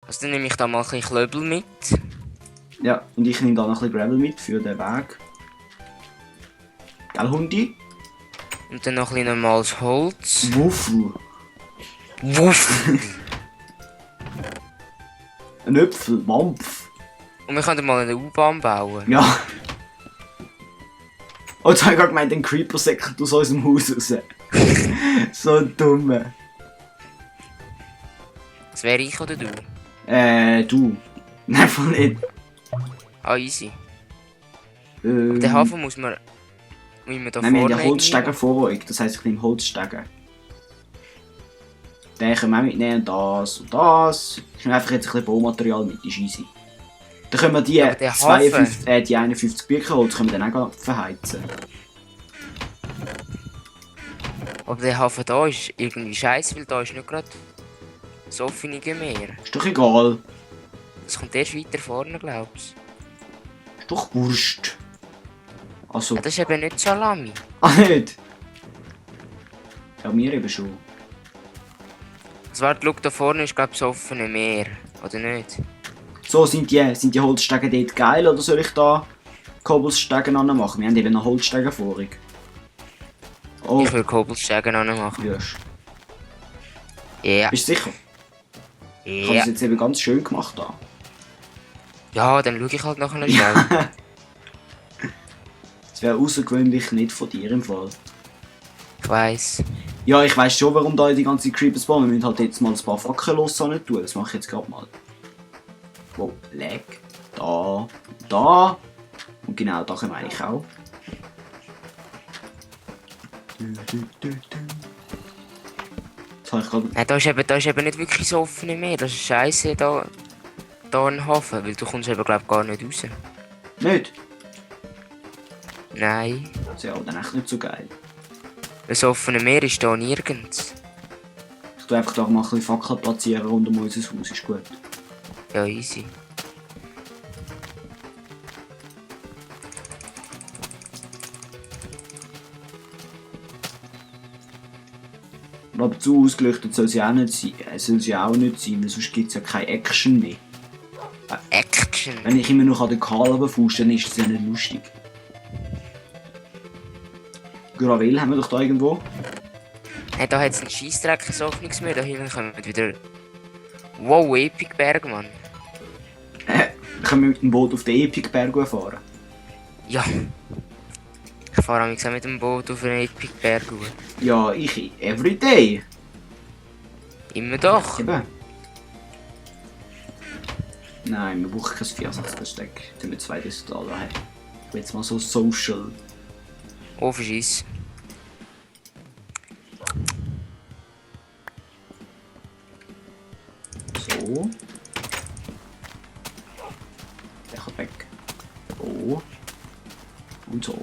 Also dann nehme ich da mal ein bisschen Klöbel mit. Ja, und ich nehme da noch ein bisschen Gravel mit für den Weg. Gell, Hundi? Und dann noch ein bisschen normales Holz. Wuffel. Wuff! Ein Äpfel, Mampf. Und wir können mal eine U-Bahn bauen. Ja. Oh, jetzt habe ich gerade gemeint, ein Creeper säckelt aus unserem Haus raus. So dumm. Das wäre ich oder du? Du. Nein, voll nicht. Ah, easy. Den Hafen muss man... Wie man da Nein, wir haben vorne ja Holzstegen vor euch. Das heisst, ich nehme Holzstegen. Den können wir auch mitnehmen, das und das. Ich nehme einfach jetzt ein bisschen Baumaterial mit, die ist easy. Dann können wir die, Aber der 52, die 51 Birkenholz können wir dann auch verheizen. Aber der Hafen da ist irgendwie scheiße, weil da ist nicht gerade das offene Meer. Ist doch egal. Das kommt erst weiter vorne, glaubst du? Ist doch Wurst. Also. Ja, das ist eben nicht Salami. Ah, nicht? Ja, mir eben schon. Also warte, schau, da vorne ist glaube ich das offene Meer, oder nicht? So, sind die Holzstegen dort geil oder soll ich da Cobblestegen anmachen? Wir haben eben noch Holzstegen vor euch. Oh, Ich will Kobolstegen anmachen. Jörsch. Ja. Bist du sicher? Ich habe Ja. das jetzt eben ganz schön gemacht da. Ja, dann schaue ich halt nachher schnell. Das wäre außergewöhnlich nicht von dir im Fall. Ich weiss. Ja, ich weiss schon, warum da die ganze Creepers bauen. Wir müssen halt jetzt mal ein paar Fackeln los tun. Das mache ich jetzt gerade mal. Wo? Leg. Da. Da. Und genau da können wir eigentlich auch. Jetzt habe ich gerade... Nein, da ist eben nicht wirklich das offene Meer. Das ist scheiße, da ein Hafen, weil du kommst eben glaub gar nicht raus. Nicht? Nein. Das ist ja dann echt nicht so geil. Das offene Meer ist da nirgends. Ich tue einfach da mal ein bisschen Fackeln platzieren rund um unser Haus. Ist gut. Ja, easy. Aber zu ausgeleuchtet soll sie auch nicht sein. Soll sie auch nicht sein, weil sonst gibt es ja keine Action mehr. Action. Wenn ich immer noch an den Karl fuße, dann ist das ja nicht lustig. Gravel haben wir doch da irgendwo. Hey, da hat es einen Scheissdreck, ein offenes Meer. Da hinten kommen wir wieder... Wow, Epic Berg, Mann. Können wir mit dem Boot auf den Epic Berg fahren? Ja. Ich fahre am mit dem Boot auf einen Epic Berg hoch. Ja, ich. Everyday. Immer doch. Eben. Nein, wir brauchen kein 64 Stack. Dann wir 2 Desktop haben. Ich will jetzt mal so social. Oh, verschiss. So. Der kommt weg. So. Und so.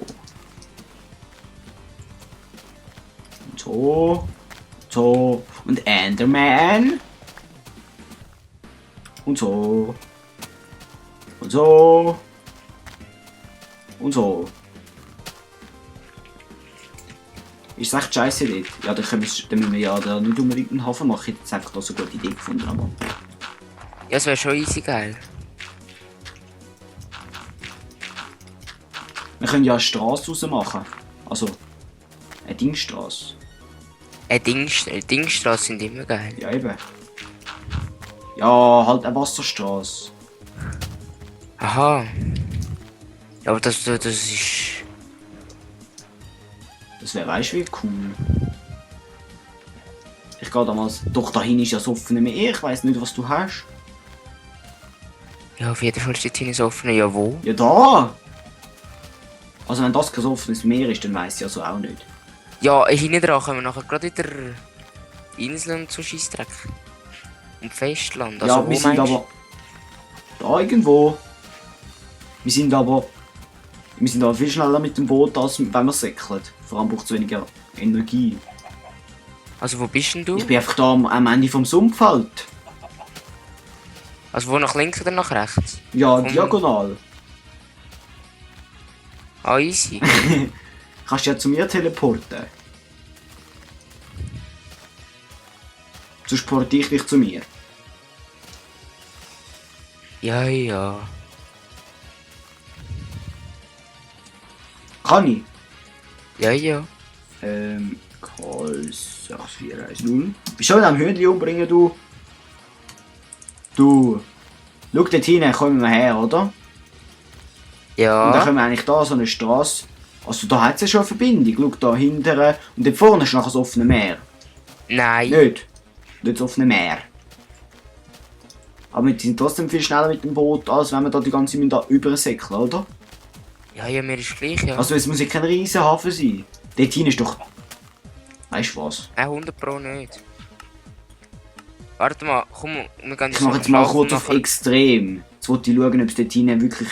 Und so. So. Und Enderman. Und so. Und so. Und so. Ist das echt scheiße dort? Ja, dann müssen wir ja da nicht unbedingt einen Hafen machen. Ich hätte jetzt einfach da so eine gute Idee gefunden. Aber Ja, es wäre schon easy geil. wir können ja eine Straße raus machen. Also, eine Dingstraße. Dingstraßen sind immer geil. Ja, eben. Ja, halt eine Wasserstraße. Aha. Ja, aber das ist... Das wäre, weißt du, wie cool. Ich gehe damals. Doch, dahin ist ja das offene Meer. Ich weiss nicht, was du hast. Ja, auf jeden Fall steht hier das offene. Ja, wo? Ja, da! Also, wenn das kein offenes Meer ist, dann weiss ich also auch nicht. Ja, hinten dran können wir nachher gerade wieder Inseln und so Scheissdreck. Und Festland. Also, Ja, wo wir sind meinst du? aber. Da irgendwo. Wir sind aber viel schneller mit dem Boot, als wenn wir säckeln. Vor allem braucht es weniger Energie. Also, wo bist denn du? Ich bin einfach da am Ende vom Sumpf halt. Also, wo nach links oder nach rechts? Ja, Vom- diagonal. Ah, easy. Kannst du ja zu mir teleporten. Sonst porte ich dich zu mir. Ja, ja. Kann ich? Ja, ja. Calls 6410. Bist du schon am Hündli umbringen, du? Du. Schau dort hin, kommen wir her, oder? Und dann Ja. können wir eigentlich da so eine Straße. Also da hat es ja schon eine Verbindung. Schau da hinten. Und dort vorne ist nachher das offene Meer. Nein. Nicht? Nicht das offene Meer. Aber wir sind trotzdem viel schneller mit dem Boot, als wenn wir da die ganze Zeit da übersäckeln, oder? Ja, ja, mir ist gleich, ja. Also es muss ja kein riesen Hafen sein. Dort hin ist doch... Weißt du was? 100 Pro nicht. Warte mal, komm, wir gehen Ich mache jetzt mal kurz auf extrem. Jetzt wollte ich schauen, ob es dort hinten wirklich...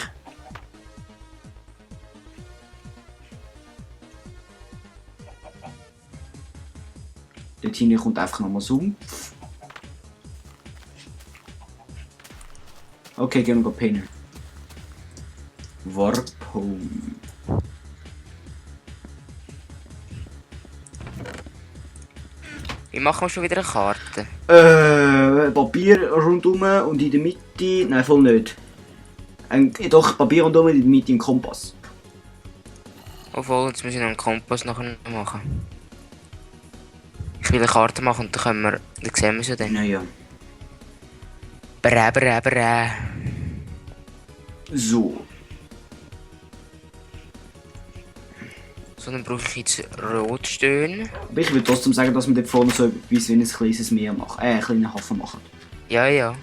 Dort hinten kommt einfach nochmal Sumpf. Okay, gehen wir pennen. Warp Home. Wie machen wir schon wieder eine Karte? Papier rundum und in der Mitte... Nein, voll nicht. Doch, Papier rundum und in der Mitte ein Kompass. Obwohl, jetzt müssen wir noch einen Kompass nachher machen. Ich will eine Karte machen und dann können wir... Dann sehen wir sie dann. Naja. Brä. So. So, dann brauche ich jetzt Rotstön. Aber ich würde trotzdem sagen, dass wir dort vorne so etwas wie ein kleines Meer machen. Einen kleinen Hafen machen. Ja, ja.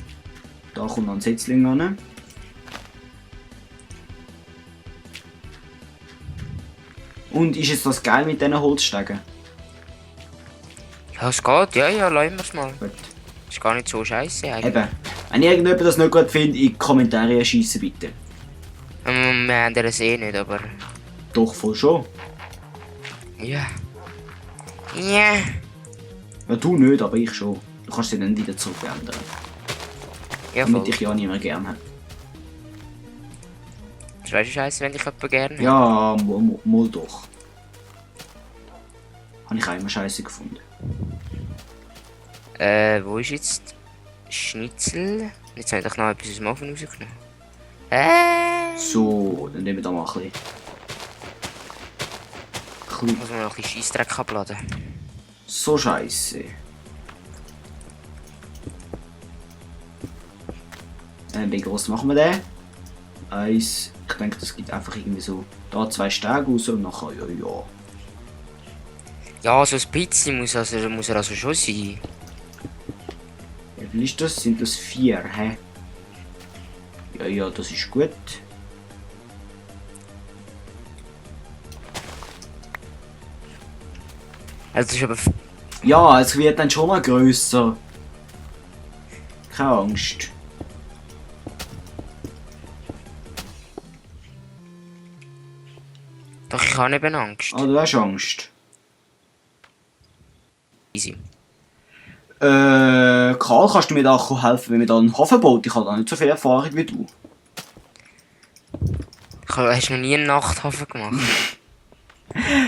Da kommt noch ein Setzling ran. Und ist jetzt das geil mit diesen Holzstegen? Ja, es geht. Ja, ja, lassen wir es mal. Gut. Ist gar nicht so scheiße eigentlich. Eben. Wenn irgendjemand das nicht gut findet, in die Kommentare schiessen bitte. Wir haben das eh nicht, aber... Doch, voll schon. Ja. Ja. Ja, du nicht, aber ich schon. Du kannst sie dann wieder zurückändern. Ja, Damit voll. ich ja nicht mehr gerne habe. Das wäre scheiße, wenn ich jemanden gerne hätte. Ja, mal doch. Habe ich auch immer scheiße gefunden. Wo ist jetzt Schnitzel? Jetzt habe ich doch noch etwas aus dem Ofen rausgenommen. So, dann nehmen wir da mal ein bisschen. Ich muss mir noch ein bisschen Scheissdreck abladen. So scheiße. Wie groß machen wir den? Ich denke, das gibt einfach irgendwie so da 2 Stege raus und nachher ja. Ja, so ein bisschen muss er also schon sein. Wie viel ist das? Sind das 4, hä? Ja, das ist gut. Also das ist aber... Ja, es wird dann schon noch grösser. Keine Angst. Doch, ich habe eben Angst. Ah, du hast Angst. Easy. Karl, kannst du mir da helfen, wenn wir da einen Hafen bauen? Ich habe da nicht so viel Erfahrung wie du. Hast du noch nie einen Nachthafen gemacht?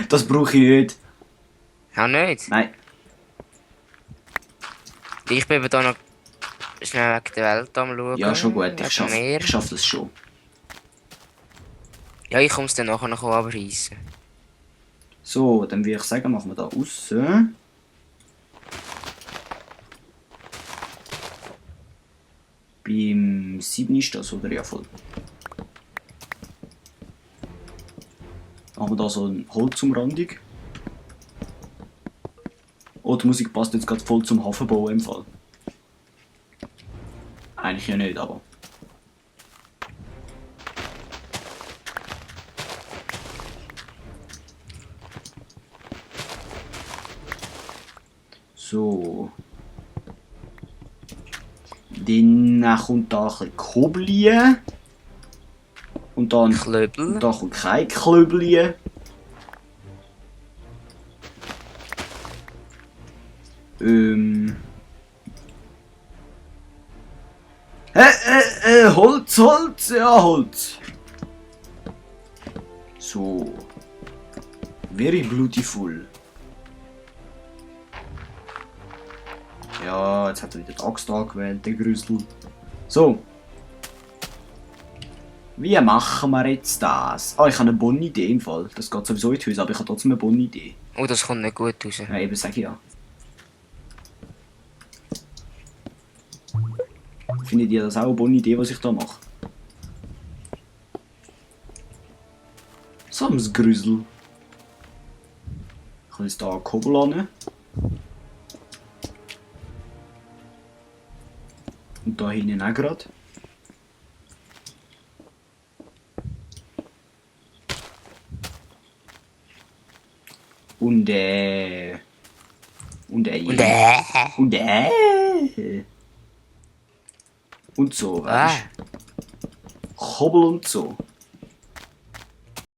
Das brauche ich nicht. Auch nicht? Nein. Ich bin eben da noch schnell wegen der Welt am schauen. Ja, schon gut. Wegen Ich schaff das schon. Ja, ich komme es dann nachher noch abreißen. So, dann würde ich sagen, machen wir da raus. Beim 7 ist das, oder? Ja, voll. Machen wir da so eine Holzumrandung. Oh, die Musik passt jetzt gerade voll zum Hafenbau im Fall. Eigentlich ja nicht, aber. So. Dann kommt da ein bisschen Koblie. Und dann Klöbel. da kommt kein Klöbli. Holz, ja, Holz. So. Very beautiful. Ja, jetzt hat er wieder die Axt angewählt, der Grüssel. So. Wie machen wir jetzt das? Oh, ich habe eine Bonne-Idee im Fall. Das geht sowieso in die Hüse, aber ich habe trotzdem eine Bonne-Idee. Oh, das kommt nicht gut raus. Ja, eben, sag ich ja. Findet ihr das auch eine Bonne-Idee, was ich da mache? Samsgrüsel. Ich kann jetzt hier einen Kobbel an. Und da hinten auch gerade. Und Und Und so, weißt du? Kobbel und so.